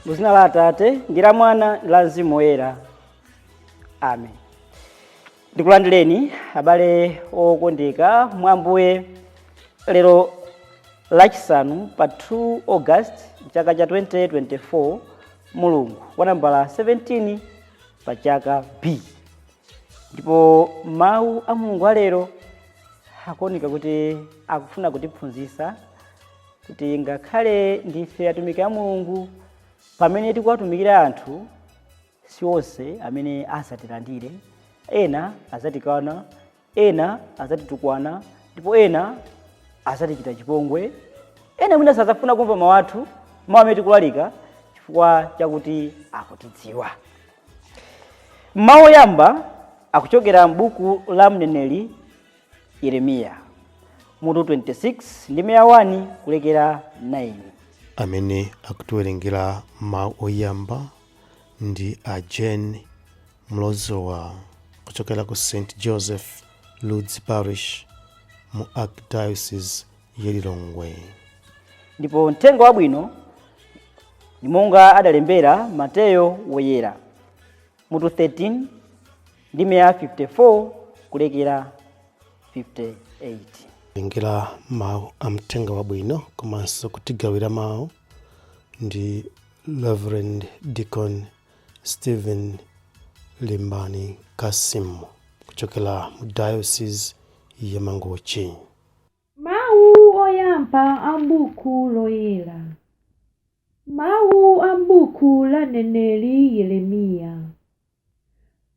Muzina la Atate ndi la Mwana ndi la Mzimu Woyera, amen. Ndikulandireni abale okondeka mwa Ambuye lero Lachisanu pa 2 August chaka cha 2024, mulungu wa nambala 17 pa chaka B. Ndipo mawu a Mulungu alero akuoneka kuti akufuna kutiphunzitsa kuti ngakhale ndife atumiki a Mulungu, pamene tikuwatumikira anthu, si onse amene asatilandire. Ena azatikana, ena azatitukwana, ndipo ena azatichita chipongwe. Ena mwina sazafuna kumva mawu athu, mawu amene tikulalika, chifukwa chakuti akutidziwa. Mawu oyamba akuchokera m'buku la mneneri Yeremiya, mutu 26, ndime ya 1 kulekera 9. Amene akutiwerengera mawu oyamba ndi a Jane Mlozowa kuchokera ku St Joseph Ludzi Parish mu Archdiocese ya Lilongwe. Ndipo mthenga wabwino ndi monga adalembera Mateyo Woyera, mutu 13, ndime ya 54 kulekera 58. Werengera mawu a mthenga wabwino komanso kutigawira mawu ndi Reverend Deacon Stephen Limbani Kasim kuchokera mu Diocese ya Mangochi. Mawu oyamba a m'buku loyera. Mawu a m'buku la mneneri Yeremiya.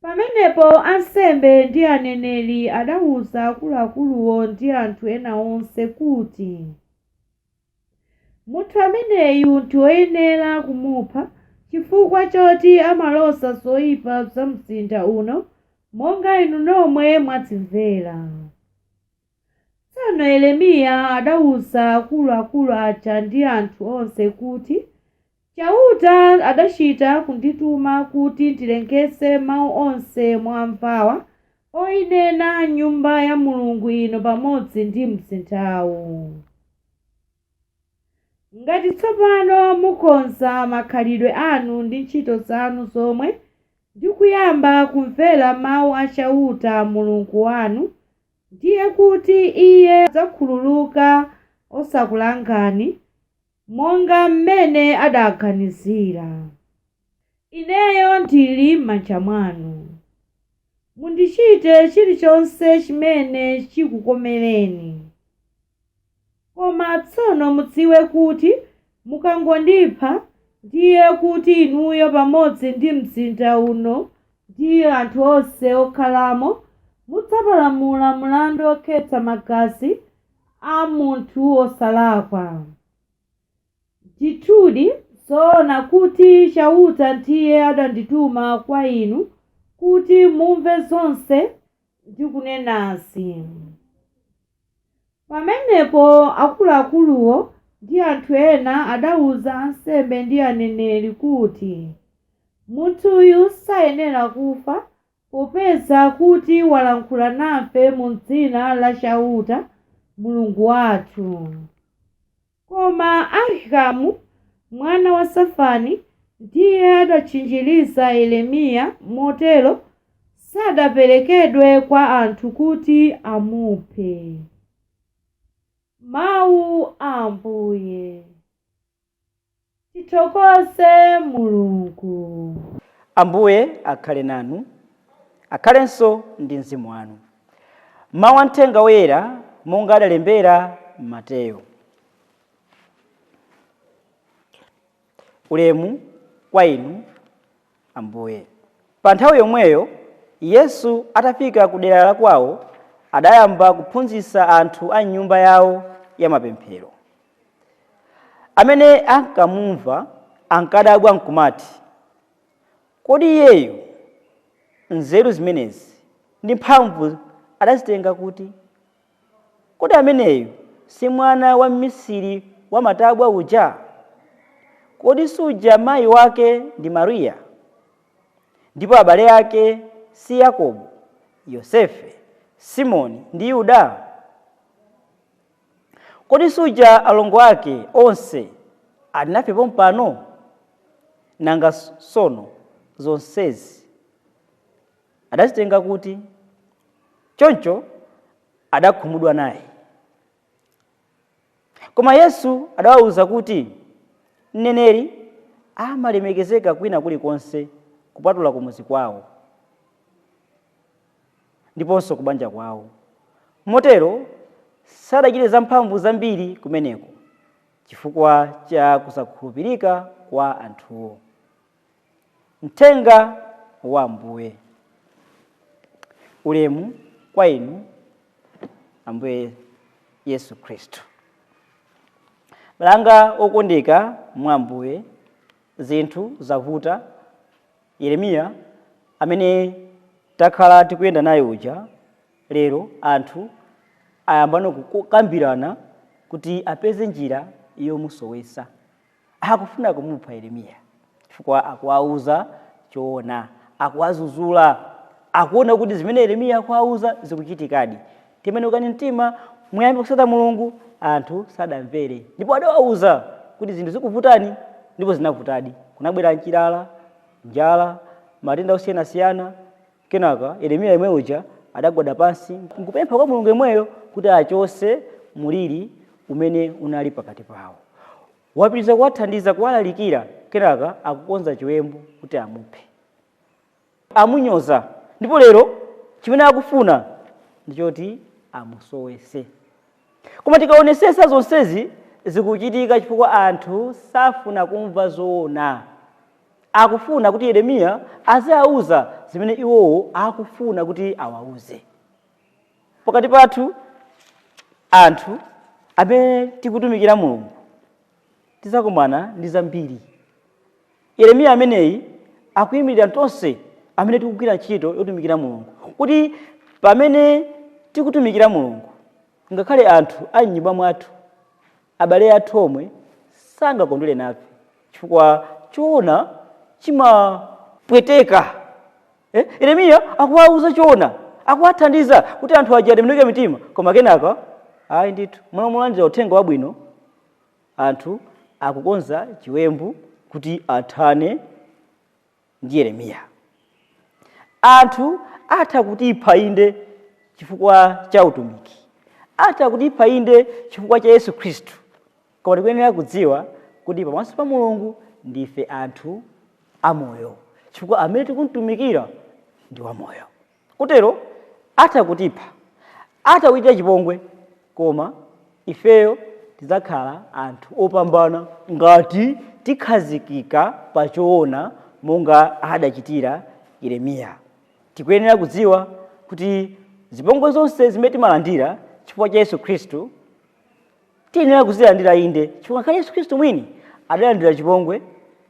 Pamenepo ansembe ndi aneneri adawuza akuluakuluwo ndi anthu ena onse kuti, "Munthu ameneyu ndi woyenera kumupha chifukwa choti amalosa zoyipa za mzinda uno, monga inu nomwe mwadzimvera." Tsono Yeremiya adawuza akuluakulu aja ndi anthu onse kuti, "Chauta adachita kundituma kuti ndilengeze mawu onse mwamvawa oyinena Nyumba ya Mulungu ino pamodzi ndi mzindawu. Ngati tsopano mukonza makhalidwe anu ndi ntchito zanu zomwe ndi kuyamba kumvera mawu a Chauta Mulungu wanu, ndiye kuti Iye adzakhululuka osakulangani monga mmene adaganizira. Ineyo ndili m'manja mwanu. Mundichite chilichonse chimene chikukomereni. Koma tsono mudziwe kuti mukangondipha, ndiye kuti inuyo pamodzi ndi mzinda uno ndi anthu onse okhalamo mudzapalamula mlandu okhetsa magazi a munthu wosalakwa. Ndithudi, zoona kuti Chauta ndiye adandituma kwa inu kuti mumve zonse ndikunenazi." Pamenepo akuluakuluwo ndi anthu ena adawuza ansembe ndi aneneri kuti, "Munthuyu sayenera kufa, popeza kuti walankhula nafe mu dzina la Chauta Mulungu wathu." Koma Ahikamu mwana wa Safani ndiye adatchinjiriza Yeremiya, motero sadaperekedwe kwa anthu kuti amuphe. Mawu a Ambuye. Tithokoze Mulungu. Ambuye akhale nanu, akhalenso ndi mzimu wanu. Mawu a mthenga woyera monga adalembera Mateyo. Ulemu kwa inu, Ambuye. Pa nthawi yomweyo Yesu atafika ku dera la kwawo, adayamba kuphunzitsa anthu a nyumba yawo ya mapemphero. Amene ankamumva ankadabwa nkumati, "Kodi iyeyu nzeru zimenezi ndi mphamvu adazitenga kuti? Kodi ameneyu si mwana wa mmisiri wa matabwa uja? Kodi suja mayi wake ndi Mariya, ndipo abale ake si Yakobo, Yosefe, Simoni ndi Yuda? Kodi suja alongo ake onse ali nafe pompano? Nanga sono zonsezi adazitenga kuti?" Choncho adakhumudwa naye. Koma Yesu adawawuza kuti, "Mneneri amalemekezeka kwina kulikonse kupatula kumuzi kwawo ndiponso kubanja kwawo." Motero sadachite zamphamvu zambiri kumeneko chifukwa cha kusakhulupirika kwa anthuwo. Mthenga wa Ambuye. Ulemu kwa inu, Ambuye Yesu Khristu. Balanga okondeka mwa Ambuye, zinthu zavuta. Yeremiya amene takhala tikuyenda naye uja, lero anthu ayambano kukambirana kuti apeze njira yomusowetsa. Akufuna kumupha Yeremiya chifukwa akuwauza choona, akuwazuzula, akuona kuti zimene Yeremiya akuwauza zikuchitikadi. "Tembenukani mtima, muyambe kusata Mulungu." Anthu sadamvere, ndipo adawauza kuti zinthu zikuvutani, ndipo zinavutadi. Kunabwera mchilala, njala, matenda osiyanasiyana. Kenaka Yeremiya yemwe uja adagwada pansi nkupempha kwa Mulungu yemweyo kuti achose muliri umene unali pakati pawo. Wapitiriza kuwathandiza, kuwalalikira, kenaka akukonza chiwembu kuti amuphe. Amunyoza, ndipo lero chimene akufuna ndichoti amusowese. Koma tikaonesesa, zonsezi zikuchitika chifukwa anthu safuna kumva zoona. Akufuna kuti Yeremiya aziauza zimene iwowo akufuna kuti awauze. Pakati pathu anthu amene tikutumikira Mulungu, tizakumana ndi zambiri. Yeremiya ameneyi akuyimirira tonse amene tikugwira ntchito yotumikira Mulungu, kuti pamene tikutumikira Mulungu, ngakhale anthu a m'nyumba mwathu, abale athu omwe, sangakondwere nafe, chifukwa choona chimapweteka, eh? Yeremiya akuwauza choona, akuwathandiza kuti anthu aja atembenuke mitima, koma kenaka ayi ndithu, munamulandira uthenga wabwino, anthu akukonza chiwembu kuti athane ndi Yeremiya. Anthu atha kutipha inde chifukwa cha utumiki, atha kutipha inde chifukwa cha Yesu Khristu, koma tikuyenera kudziwa kuti pamaso pa Mulungu ndife anthu amoyo, chifukwa amene tikumtumikira ndi wamoyo. Kutero atha kutipha, atha kuchita chipongwe, koma ifeyo tidzakhala anthu opambana ngati tikhazikika pa choona monga adachitira Yeremiya. Tikuyenera kudziwa kuti zipongwe zonse zimene timalandira chifukwa cha Yesu Khristu, tiyenera kuzilandira inde, chifukwa ngakhale Yesu Khristu mwini adalandira chipongwe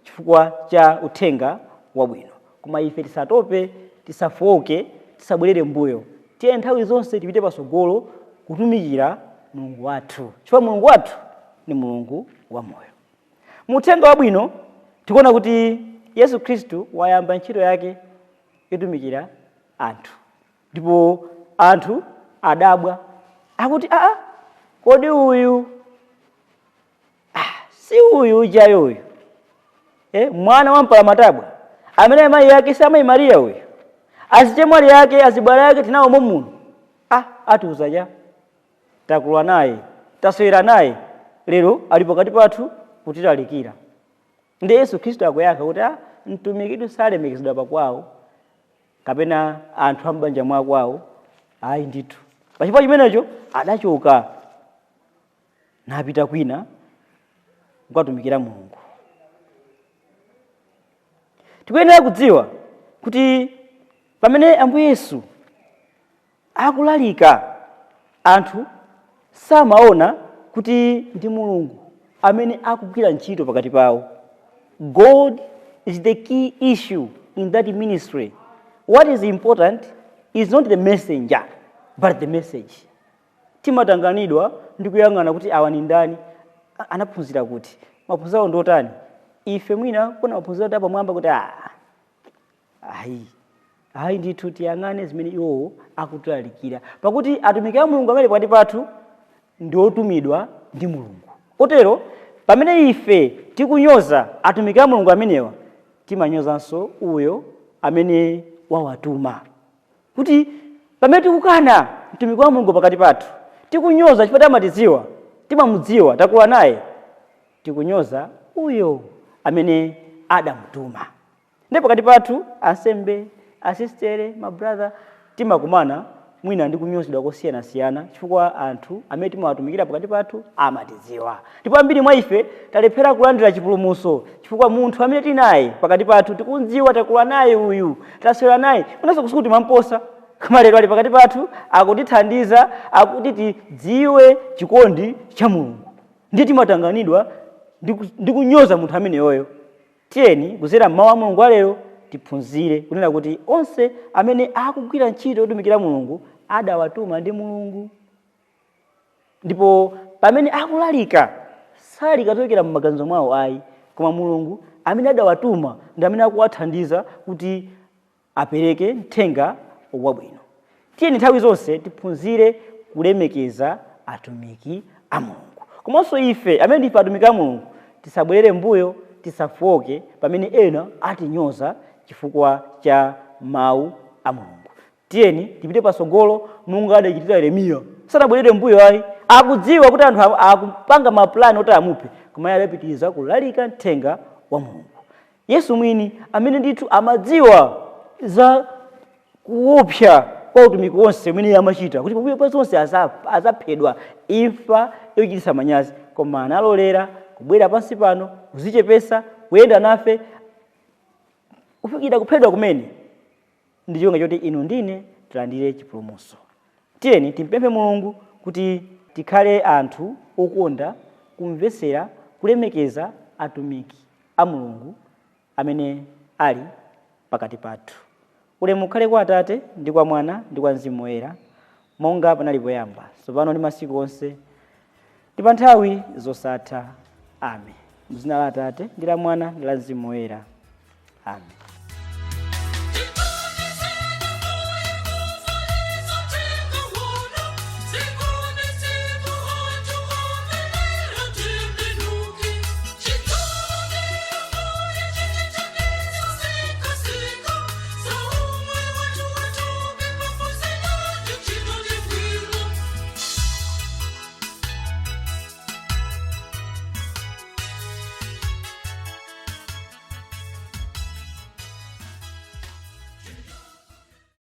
chifukwa cha uthenga wabwino. Koma ife tisatope, tisafoke, tisabwerere mbuyo. Tiye nthawi zonse tipite patsogolo kutumikira Mulungu wathu, chifukwa Mulungu wathu ni Mulungu wamoyo. Mu uthenga wabwino tikuona kuti Yesu Khristu wayamba ntchito yake yotumikira anthu, ndipo anthu adabwa, akuti, "Aa, kodi uyu, ah, si uyu ujayo uyu, mwana wa mpalamatabwa, amene amayi ake si amayi Mariya uyu? Azichemwali ake, azibale ake tinawo muno. Ah, atiuza cha takula naye, taswera naye, lero ali pakati pathu kutilalikira?" Ndi Yesu Khristu akuyankha kuti, "Ah, mtumikidu salemekezedwa pakwawo kapena anthu ambanja mwakwawo." Ayi ndithu. Pachifukwa chimenecho adachoka napita kwina kukatumikira Mulungu. Tikuyenera kudziwa kuti pamene Ambuye Yesu akulalika, anthu samaona kuti ndi Mulungu amene akugwira ntchito pakati pawo. God is the key issue in that ministry. What is important is not the messenger but the message. Timatanganidwa ndi kuyang'ana kuti awa ni ndani, anaphunzira kuti, maphunziro awo ndotani. Ife mwina kuna maphunziro ati apamwamba kuti ayi ayi ndithu tiyang'ane zimene iwowo akutilalikira, pakuti atumiki a Mulungu amene pakati pathu ndi otumidwa ndi Mulungu. Kotero pamene ife tikunyoza atumiki a Mulungu amenewa, timanyozanso uyo amene wawatuma. Kuti pamene tikukana mtumiki wa Mulungu pakati pathu, tikunyoza chifukwa timatidziwa, timamudziwa, takula naye, tikunyoza uyo amene adamutuma. Ndipo pakati pathu ansembe, asistere, mabrother, timakumana mwina ndi kunyozedwa kosiyanasiyana chifukwa anthu amene timawatumikira pakati pathu amatidziwa. Ndipo ambiri mwa ife talephera kulandira chipulumutso chifukwa munthu amene tili naye pakati pathu tikumdziwa, takula naye uyu, taswera naye, unanso kusuku timamposa, koma lero ali pakati pathu akutithandiza, akuti tidziwe chikondi cha Mulungu. Ndiye timatanganidwa ndi kunyoza munthu ameneyoyo. Tiyeni kudzera m'mawu a Mulungu alero tiphunzire kunena kuti onse amene akugwira ntchito yotumikira Mulungu adawatuma ndi Mulungu. Ndipo pamene akulalika, salalika zochokera m'maganizo mwawo ayi, koma Mulungu amene adawatuma ndi amene akuwathandiza kuti apereke mthenga wabwino. Tiyeni nthawi zonse tiphunzire kulemekeza atumiki a Mulungu. Komanso ife amene ndife atumiki a Mulungu tisabwerere mbuyo, tisafoke pamene ena atinyoza chifukwa cha mawu a Mulungu. Tiyeni tipite patsogolo monga adachitira Yeremiya. Sanabwerere mbuyo ayi, akudziwa kuti anthu akupanga mapulani oti amuphe, koma iye adapitiriza kulalika mthenga wa Mulungu. Yesu mwini amene ndithu amadziwa za kuopsa kwa utumiki wonse umene iye amachita, kuti pambuyo pa zonse azaphedwa imfa yochititsa manyazi, koma analolera kubwera pansi pano, kudzichepetsa, kuyenda nafe kufikira kuphedwa kumene, ndi cholinga choti inu ndine tilandire chipulumutso. Tiyeni timpemphe Mulungu kuti tikhale anthu okonda kumvetsera, kulemekeza atumiki a Mulungu amene ali pakati pathu. Ulemu ukhale kwa Atate ndi kwa Mwana ndi kwa Mzimu Woyera, monga panali poyamba, tsopano ndi masiku onse, ndi pa nthawi zosatha. Amen. M'dzina la Atate ndi la Mwana ndi la Mzimu Woyera. Amen.